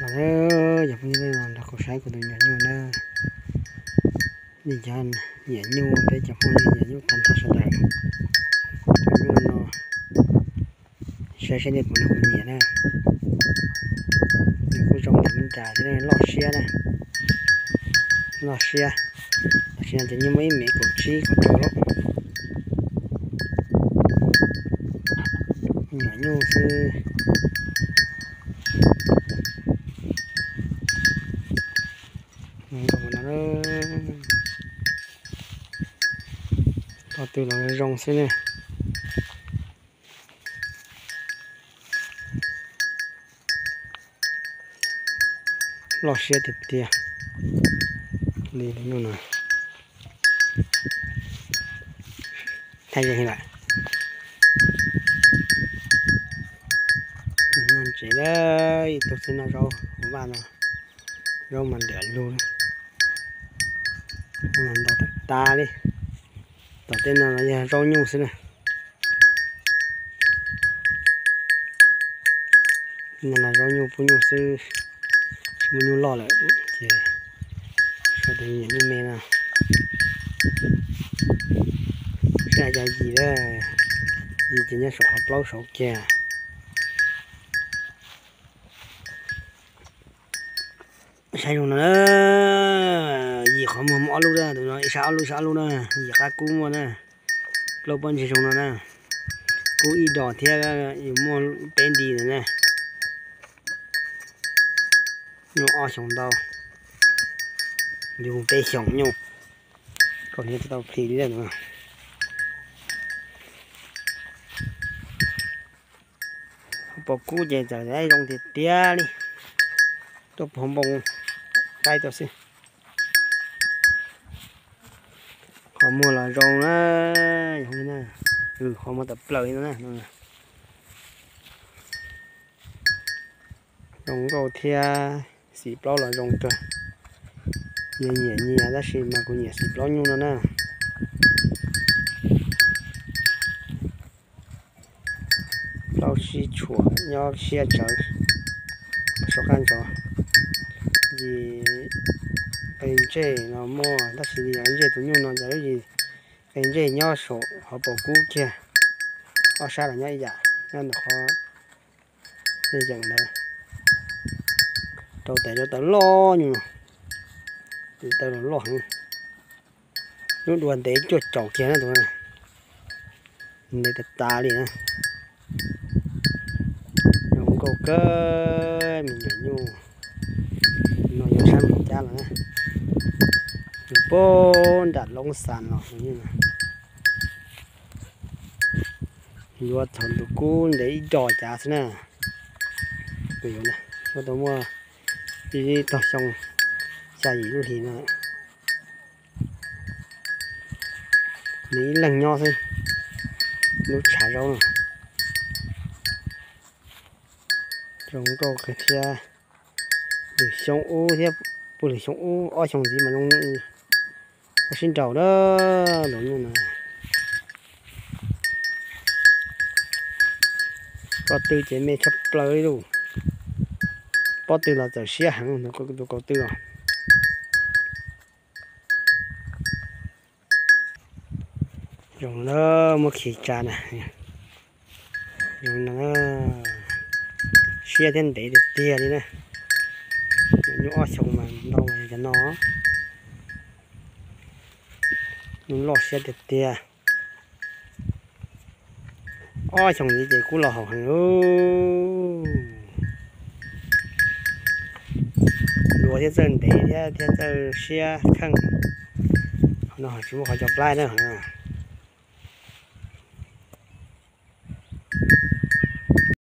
Yog phooj ywg nrog kuv saib kuv tus me nyuam nyuj na. Nej cov nyiam nyuj, peb cov phooj ywg nyiam nyuj tag nrho sawv daws, tus nyuj no saib seb nej puas nyiam na. Nws kuj zoo li me cas thiab, loj siab na, loj siab. Tam sim no ces nyuj muaj ib mev kaum tsib kaum rau lawm. Nyuam nyuj xwb. Qhov twg los zoo xwb ne. Loj siab tiag tiag li no. Thaij zeeg lawm. Noj ntsev lawm, ib tug xwb noj zaub hauv vaj no, zaub mas lwm lug, zaub mas ntau tas tas li. Tom tej no los yog zaub nyuj xwb na. No los zaub nyuj pub nyuj xwb, tsis muaj nyuj loj lawm ces tshuav tus me nyuam nyuj me no. Saib cov yim, yim ces nyob saum qhov plaub saud kiag. Saib zoo no, yim qhov muag muaj ob lub na, tus no ib sab ob lub, ib sab ob lub na, yim qab kub muaj na. Plaub pob ntseg zoo no na, kub ib dos thiab yus muaj peb nti ntawd na. Nyuj ob xyoos ntau, yus peb xyoos nyuj, kaum hniav tsis tau plhis li. Hauv paus kub ces txawm zoo tiag tiag li, tuaj pov npoo qaib tuaj xwb. Qhov muag los zoo na, qhov muag tawm plaws li no na. Zoo nkauj thiab, xim plaub los zoo kawg. Nyias nyiam nyias tab sis mas kuv nyiam xim plaub nyuj no na. Plaub sib tshuam nyob siab tsawv, saum qab ntsos. Yim qe ntsej no muaj tab sis yog ntsej tus nyuj no ces lub yim qe ntsej nyob saum hauv paus kub kiag, ob sab los nyob ib yam, nyob ntawm qhov yeej yeem ntawd. Rau tes rau taw loj nyuj, tes taw los loj heev. Lub dua ntev cuaj caum kiag na tus, ntev tas tas li na. Zoo nkauj kawg, me nyuam nyuj no yuav sab Mes Cab los na, yuav puag nram Loob Xas los. Yuav thaum ntu kub ntev ib dos cav xwb na. Yuav tau muaj ib tog xyoo xya yim lub hlis no. Nws ib leeg nyob xwb, lub tshav zaub no. Zoo nkauj kawg thiab. Lwm xyoo ub thiab, puag lwm xyoo ub ob xyoo ntxiv mas zoo sib nraus na, los nyuj na. Ko tw ces me tshaj plaws li lauj. Pob tw los txawm siab heev tus ko tw os. Zoo na, muab khi tsa na. Zoo na, siab thiab ntev tiag tiag li na. Nyuj ob xyoos mas ntau mas cov no. Nyuj loj siab tiag tiag. Ob xyoos ntxiv ces kub los haum heev. Luav thiab txawj ntev thiab, thiab txawj siab kheej. Qhov no tsis muaj qhov cov plaib na, qhov no.